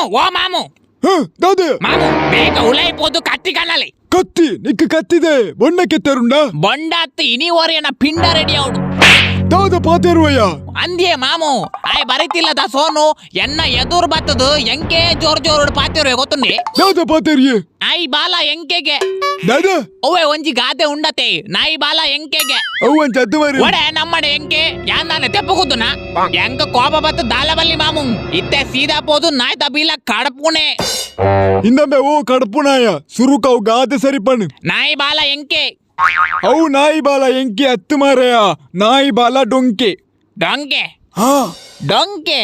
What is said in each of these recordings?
ಓ ಮಾಮು. ಹ, ದಾದೆ? ಮಾಮು, ಬೇಗ ಉಲೈ ಪೋದು ಕತ್ತಿ ಕಣ್ಣಲಿ. ಕತ್ತಿ? ನಿಕ್ ಕತ್ತಿದೆ ಬೊಣ್ಣ ಕೆತ್ತರುಂಡ? ಬೊಂಡಾತ್ ಇನಿ ಓರಿಯನ ಪಿಂಡ ರೆಡಿ ಅವಡು. ದಾದ ಪಾತೆರುವಯ್ಯ? ಅಂದ್ಯೆ ಮಾಮು, ಆಯ್ ಬರಿತಿಲ್ಲದ ಸೋನು ಎನ್ನ ಎದುರು ಬತ್ತದು ಎಂಕೆ ಜೋರ್ ಜೋರು ಪಾತಿರು ಗೊತ್ತುಂಡಿ? ದಾದ ಪಾತೆರಿಯೆ? ನಾಯಿ ಬಾಲ ಎಂಕೆಗೆ. ದಾದ? ಒವ್ವೆ ಒಂಜಿ ಗಾದೆ ಉಂಡತೆ, ನಾಯಿ ಬಾಲ ಎಂಕೆಗೆ. ಅವು ಒಂಚ ಅದ್ದು ಮಾರಿ. ಒಡೆ ನಮ್ಮಡೆ ಎಂಕೆ ಯಾಂದಾನೆ ತೆಪ್ಪು ಕೂತುನ ಎಂಕ ಕೋಪ ಬತ್ತು ದಾಲಬಲ್ಲಿ ಮಾಮು, ಇತ್ತೆ ಸೀದಾ ಪೋದು ನಾಯ್ತ ಬೀಲ ಕಡಪುಣೆ. ಇಂದಂಬೆ ಓ ಕಡಪುನಾಯ, ಸುರುಕ್ ಅವು ಗಾದೆ ಸರಿಪಣ್. ನಾಯಿ ಬಾಲ ಎಂಕೆ. ಅವು ನಾಯಿ ಬಾಲ ಎಂಕಿ ಅತ್ತು ಮಾರಯ, ನಾಯಿ ಬಾಲ ಡೊಂಕೆ. ಡೊಂಕೆ? ಹಾ. ಡೊಂಕೆ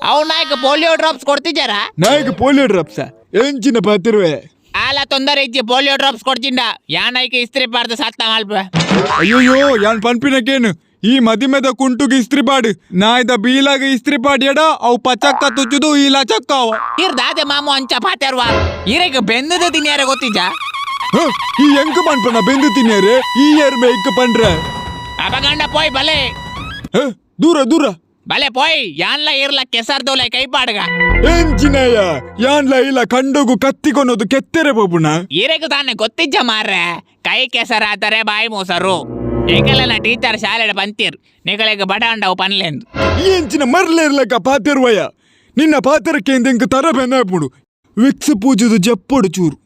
ಅವು ನಾಯ್ಕ ಪೋಲಿಯೋ ಡ್ರಾಪ್ಸ್ ಕೊಡ್ತಿದ್ದಾರಾ? ನಾಯಿಗೆ ಪೋಲಿಯೋ ಡ್ರಾಪ್ಸ? ಎಂಚಿನ ಪಾತಿರುವೆ? ಆಲ ತೊಂದರೆ ಇಜ್ಜಿ, ಪೋಲಿಯೋ ಡ್ರಾಪ್ಸ್ ಕೊಡ್ತಿಂಡ ಯಾನೈಕೆ ಇಸ್ತ್ರಿ ಪಾಡ್ದು ಸತ್ತ ಮಲ್ಪ. ಅಯ್ಯೋಯ್ಯೋ, ಯಾನ್ ಪನ್ಪಿನಕೇನು, ಈ ಮದಿಮೆದ ಕುಂಟುಗೆ ಇಸ್ತ್ರಿ ಪಾಡು, ನಾಯ್ದ ಬೀಲಾಗ ಇಸ್ತ್ರಿ ಪಾಡ್ಯಡ ಅವು ಪಚಕ್ಕ ತುಚ್ಚುದು ಈ ಲಚಕ್ಕ ಅವ. ಇರ್ ದಾದೆ ಮಾಮು ಅಂಚ ಪಾತೆರ್ವಾ? ಇರೆಗ್ ಬೆಂದದ ತಿನ್ಯಾರ ಗೊತ್ತಿಜ್ಜ? ಹ, ಈ ಎಂಕ್ ಪನ್ಪನ ಬೆಂದು ತಿನ್ಯಾರೆ? ಈ ಏರ್ಮೆ ಇಕ್ ಪಂಡ್ರೆ? ಅಪಗಂಡ ಪೋಯ್ ಬಲೆ. ಹ, ದೂರ ದೂರ. ಬಲೆ ಪೋಯ್, ಯಾನ್ಲ ಇರ್ಲ ಕೆಸರ್ದೋಲೆ ಕೈ ಪಾಡ್ಗ. ಎಂಚಿನಯ್ಯ, ಯಾನ್ಲ ಇಲ್ಲ ಕಂಡೋಗು ಕತ್ತಿಕೊನೋದು ಕೆತ್ತೆರೆ ಪೋಪುಣ. ಇರೆಗ್ ತಾನೆ ಗೊತ್ತಿಜ್ಜ ಮಾರ್ರೆ, ಕೈ ಕೆಸರಾದರೆ ಬಾಯಿ ಮೊಸರು. ಎಂಕಲೆನ ಟೀಚರ್ ಶಾಲೆಡ್ ಪಂತೀರ್, ನಿಕಲೆಗ್ ಬಡ ಅಂಡವು ಪನ್ಲೆಂದು. ಈ ಎಂಚಿನ ಮರ್ಲೆ ಇರ್ಲಕ್ಕ ಪಾತೆರುವಯ್ಯ? ನಿನ್ನ ಪಾತೆರಕ್ಕೆ ಎಂಕ್ ತರ ಬೆನ್ನಾಪುಡು. ವಿಕ್ಸ್ ಪೂಜುದು ಜಪ್ಪೊಡು ಚೂರು.